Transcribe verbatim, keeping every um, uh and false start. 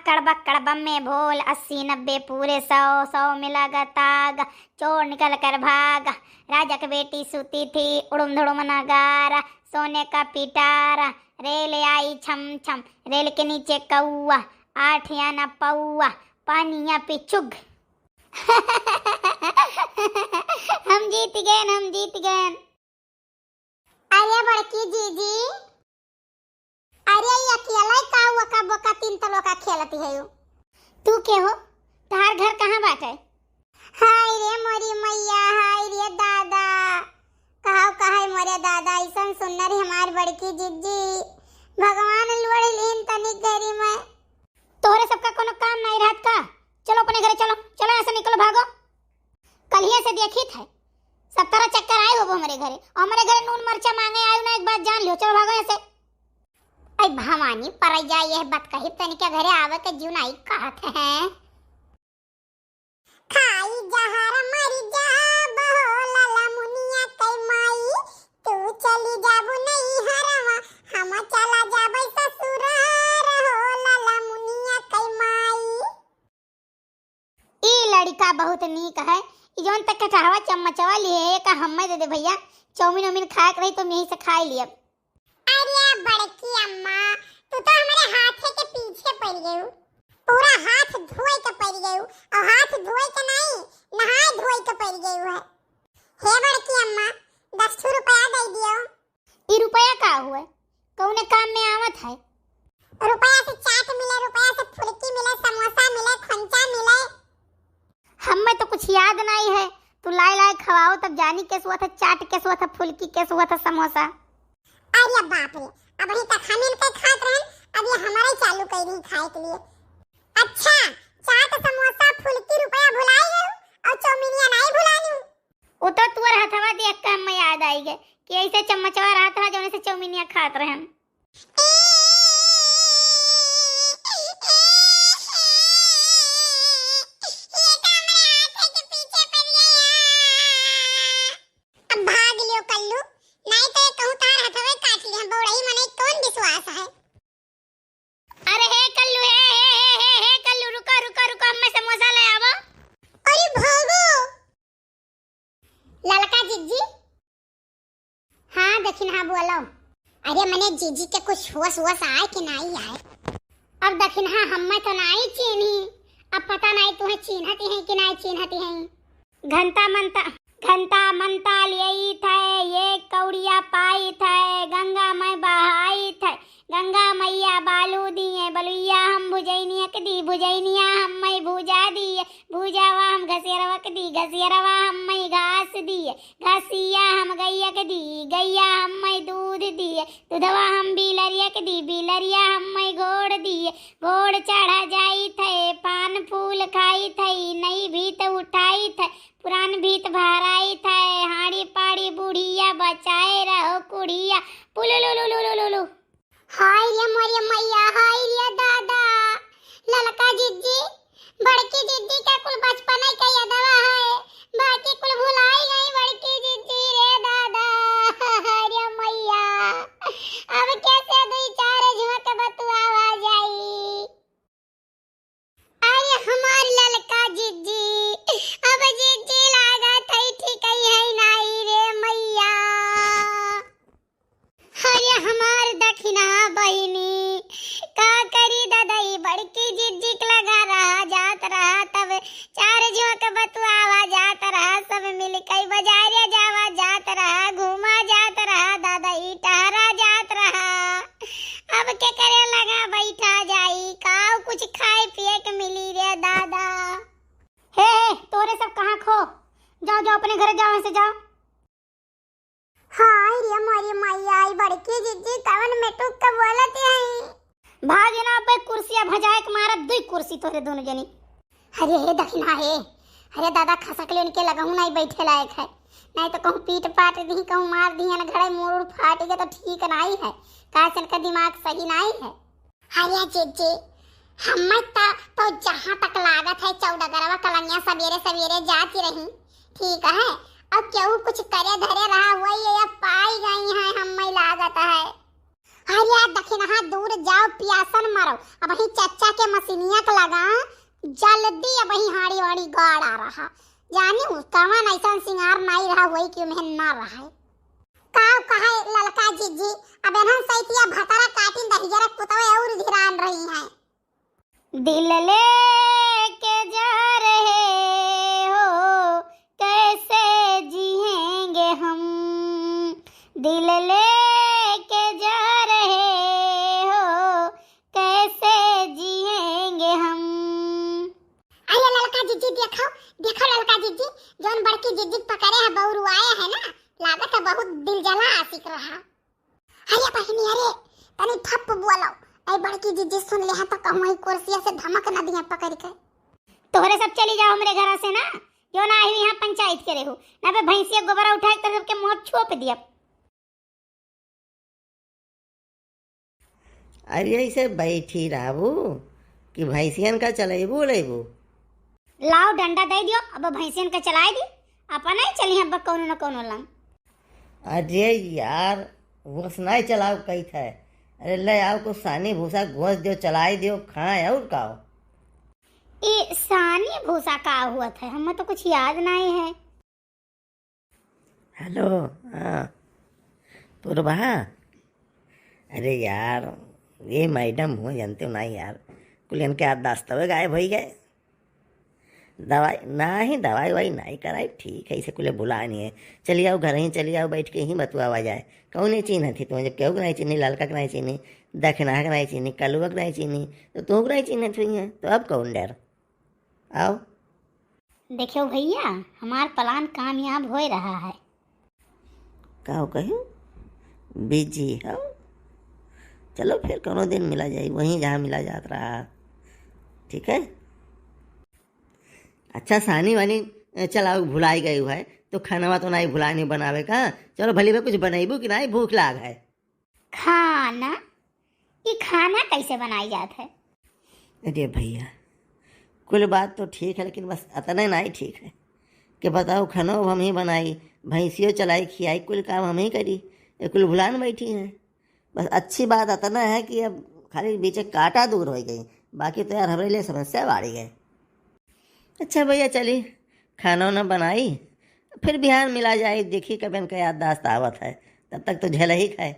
अक्कड़ बक्कड़ बम्मे भोल, अस्सी नब्बे पूरे सौ, सौ में लगा ताग, चोर निकल कर भाग। राजा की बेटी सूती थी, उड़ुम धुड़ुम नगारा, सोने का पिटारा। रेल आई छम छम, रेल के नीचे कौआ, आठ आना पौआ, पानिया पिचुग। हम जीत गए, हम जीत गए। अरे बड़की जीजी, अरे ये अकेला ही का हुआ का बोका तीन तलोका खेलती है यू? तू के हो? तहार घर कहाँ बाटे? हाय रे मोरी मैया, हाय रे दादा, कहाव कहाय मोरे दादा, ऐसन सुन्नर हमार बड़की जीजी, भगवान लोढ़ लीन तनिक घरी में। तोहरे सबका कोनो काम नहीं रहत का? चलो अपने घरे चलो, चलो यहाँ से निकलो, भागो। कलिया से देखित है, सब तरह चक्कर आए होबो हमरे घरे, और हमरे घरे नून मरचा मांगे आयु ना, एक बात जान लियो, चलो भागो यहाँ से। ऐ भवानी, पर जा यह बात कही तनिका घरे आवे के जुनाई कहत है। खाई जहर मरी जाब हो लाला मुनिया कै माई, तू चली जाबू नैहरवा, हम चला जाबै ससुरार हो लाला मुनिया कै माई। ई लड़िका बहुत नीक है। ई जौन तक कटहवा चम्मचवा लिए है, का हम्मे दे दे भैया। चाउमीन उमीन खाए के रही तो हम यहीं से खाए लियब। अरे बड़की अम्मा, तू तो हमारे हाथे के पीछे पड़ गयू, पूरा हाथ धोए के पड़ गयू, और हाथ धोए के नहीं, नहाए धोए के पड़ गयू है। हे बड़की अम्मा, दस ठो रुपया दे दियो। ई रुपया का हुए? कौने काम में आवत है? रुपया से चाट मिले, रुपया से फुलकी मिले, समोसा मिले, खोंचा मिले। हमें तो कुछ याद नहीं है, तू लाए लाए खवाओ तब जानी केस हुआ था, चाट केस हुआ था, फुलकी केस हुआ था, समोसा। अरे बाप रे, अबहीं तक हम इनके खात रहन, अब ये हमारे चालू कर रही खाए के लिए। अच्छा, चाट समोसा फुलकी रुपया भुलाई गयू और चौमिनिया नहीं भुलानी? वो तो तुअर हथवा देख के हमें याद आई गए कि ऐसे चम्मचवा रहत रहा जौने से चौमिनिया खात रहे हम। अब भाग लियो कल्लू, नहीं तो ये कहूँ तार हथवे काट लिया। बौड़ई मने कौन विश्वास है? अरे हे कल्लू, हे, हे, हे, हे, हे कल्लू, रुको, रुको, रुको, हमें समोसा ले आवो। अरे भागो। ललका जिज्जी। हाँ दखिनहा, बोलो। अरे मने जिज्जी के कुछ होश वोश आए कि नहीं आए? अब दखिनहा, हमें तो नहीं चीन्ही, अब पता नहीं तुम्हें चीन्हती हैं कि नहीं चीन्हती हैं। घंटा मंता, घंटा मंता लियई थे, ये कौड़िया पाई थे, गंगा मैं बहाई थे, गंगा मैया बालू दिए, बलुइया हम भुजैनिया के दी, भुजैनिया हम मैं भुजा दिए, भुजावा हम घसेरवा के दी, घसेरवा हम मैं घास दिए, घसिया हम गैया के दी, गैया हम मैं दूध दिए, दूधवा हम बिलरिया के दी, बिलरिया हम मैं घोड़ दिए, घोड़ चढ़ा जाई थे, पान फूल खाई थे, नई भीत उठाई थे, पुरान भीत भराई थे, हाड़ी पाड़ी बुढ़िया बचाए रहो कुढ़िया, पुलुलुलुलुलुलु। हाय रे मोरे मैया, हाय रे दादा, ललका जिज्जी, बड़की जिज्जी का कुल बचपन के यादवा है, बाकी कुल भुलाई गई बड़की जिज्जी रे दादा। अरे मैया, अब कैसे दुई चार झोंक बतुआवा जाई? अरे हमार ललका जिज्जी, अब जिज्जी लागत है ठीक है नाई रे मैया। अरे हमार दखिना बहिनी, का करी ददई, बड़की जिज्जी के लगा रहा, जात रहा, तब चार झोंक बतुआवा जात रहा, सब मिल के बजारे जावा जात रहा, घूमा जात रहा, ददई टहरा जात रहा। अब के करे लगा बैठा जाई, काऊ कुछ खाए पिए के मिली रे दादा। हे, हे, तोरे सब कहाँ खो? जाओ, जाओ, अपने घरे जाओ, यहाँ से जाओ। हाय रे मोरी मैया, ई बड़की जिज्जी कवन मेटुक के बोलत हई? भाग ना पे कुर्सिया भजाए के मारब दुई कुर्सी तोरे दोनों जनी। अरे हे दखिना हे, अरे दादा खसक ले उनके लगहू नहीं बैठे लायक है, नहीं तो कहूँ पीट पाट दी, कहूँ मार दी, अन घड़े मुड़ उड़ फाट गए तो ठीक नहीं है, काहे से इनका दिमाग सही नहीं है। अरे जिज्जी, हम्मे त, तो जहाँ तक लागत है, चौडगरवा कलंगिया सबेरे सबेरे जाती रही, ठीक है, और केहू कुछ करे धरे रहा हुआ, ये अब पाई गई है, हम्मे लागत है। अरे दखिनहा दूर जाओ, पियासन मरो, अबहीं चच्चा के मशीनिया के लगा, जल्दी अबहीं हाड़ी वाड़ी गाड़ा रहा। जानी उ कवन ऐसन सिंगार नाई रहा होई कि उन्हें ना रहे। का कहे ललका जिज्जी, अब एनहन सैतिया भतरा काटिन दहिजरा कुतवे और धिरान रही हैं। दिल लेके जा रहे हो, कैसे जिएंगे हम? दिल लेके जा रहे हो, कैसे जिएंगे हम? अरे ललका जिज्जी, देखो, देखो ललका जिज्जी, जौन बड़की जिज्जी के पकड़े है, बउरुआए है ना, लागत है बहुत दिलजला आशिक रहा। अरे बहिनी, अरे तनी ठप बोलो, ऐ बड़की जिज्जी सुन ले हैं तो कहूँ कुर्सिया से धमक न दिया पकड़ के। तोहरे सब चली जाओ हमरे घरा से ना, जो ना आई यहाँ पंचायत करे हो, ना बे भैंसिया गोबरा उठाए तो सबके मुँह छोप दिया। अरे ऐसे बैठी रहबू कि भैंसियन का चलेबू लेबू? लाओ डंडा दे दियो, अब भैंसियन का चलाए दी, अपन ही चली अब कौनो न कौनो लंग। अरे यार, वस नहीं चलाओ कही थे। अरे ले आओ कुछ सानी भूसा गोस दियो, चलाए दियो, खाए और का हो। ए सानी भूसा का हुआ था, हमें तो कुछ याद नहीं है। हेलो, हाँ, पुरबा। अरे यार, ये मैडम हुआ जानते हो ना यार, कुल इनके याददाश्त हुए गायब हो गए। दवाई नहीं, दवाई वाई नहीं कराई, ठीक है, इसे कुले बुलाए नहीं है। चली आओ घर ही, चली आओ, बैठ के ही बतुआवा जाए। कौन ही चीन्ह थी तुम्हें, जब केहू के नहीं चीन्ही, ललका के नहीं चीन्ही, दखिना के नहीं चीन्ही, कलुआ के नहीं चीन्ही, तो तुहू के नहीं चीन्हत हुई है, तो अब कौन डर? आओ। देखियो भैया, हमार प्लान कामयाब होए रहा है। का हो कही? बिजी हो? चलो फिर कोनो दिन मिला जाई, वहीं जहाँ मिला जात रहा। ठीक है? अच्छा, सानी वानी, ए, चलाओ, भुलाई गई है, तो खानवा तो नहीं भुलानी बनावे का। चलो भली में कुछ बनैबू कि नहीं, भूख लाग है। खाना? ये खाना कैसे बनाई जात है? अरे भैया, कुल बात तो ठीक है, लेकिन बस अतने नहीं ठीक है कि बताओ, खानो अब हम ही बनाई, भैंसियो चलाई, खियाई, कुल काम हम ही करी, ये कुल भुलान बैठी हैं। बस अच्छी बात अतना है कि अब खाली बीचे कांटा दूर हो गई, बाकी तो यार हमरे लिए समस्या बाढ़ी गई। अच्छा भैया, चली खाना वाना बनाई, फिर बिहान मिला जाए, देखी कब इनका याददाश्त आवत है, तब तक तो झेल ही खाए।